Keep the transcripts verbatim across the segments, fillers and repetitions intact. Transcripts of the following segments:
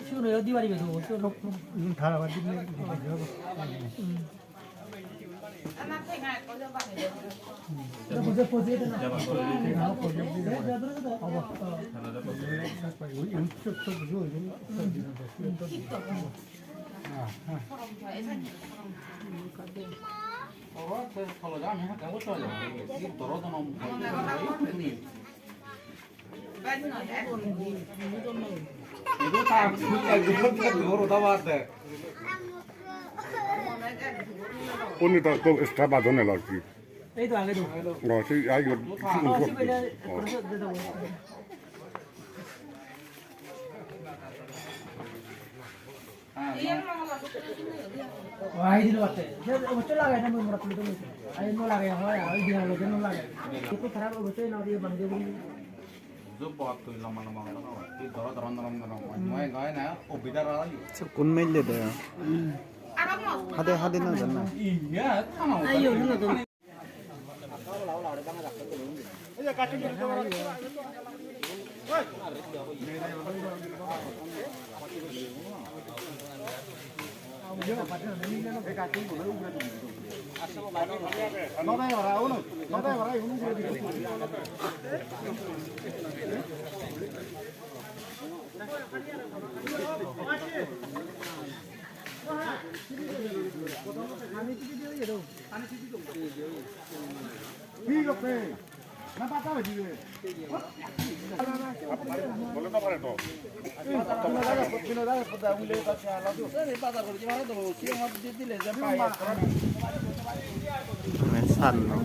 Sigun oyo di paribe to, sigun. Hmm. Undi to ekko extra bajon elo ar ki. Ei to age to. No, sei ai go. Oh, sei bele ekko se de do. Ai dilo batte. Je obossoi lagei na, mui mora tuli tuli. Ai no lagei, hoi, ai dia lage no lagei. Ekko tara obossoi na diye bang diye bang. Jubbo tui lamba lamba hoda no. Tui doro doro norom norom. Noi gai na, o bidar ala. Sekkun melle de. Hade hade na janna. Iya, tana. Ayo, no, no. Mane sanno.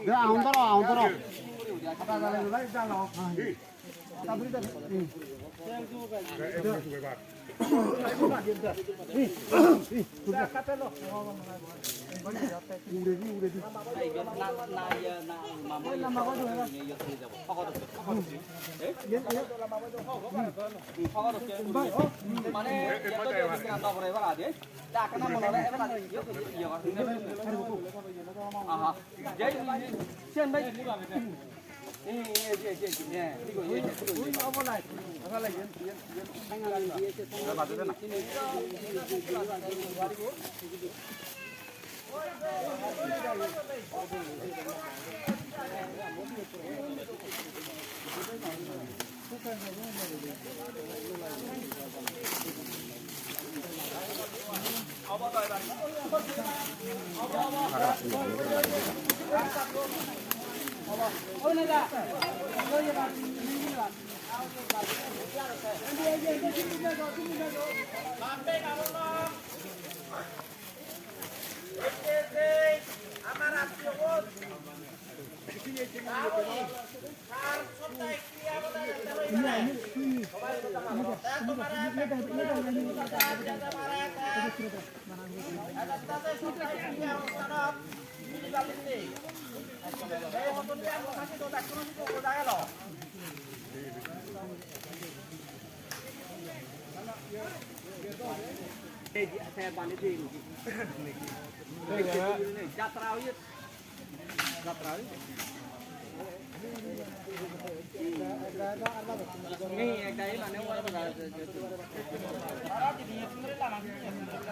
De, ahun doro, ahun doro.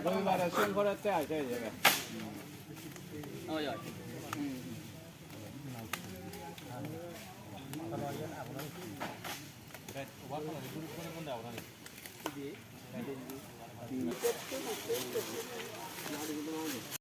রবিবারে শুরু করাতে আসে এই জায়গায়। ওই, ওই। হুম, হুম।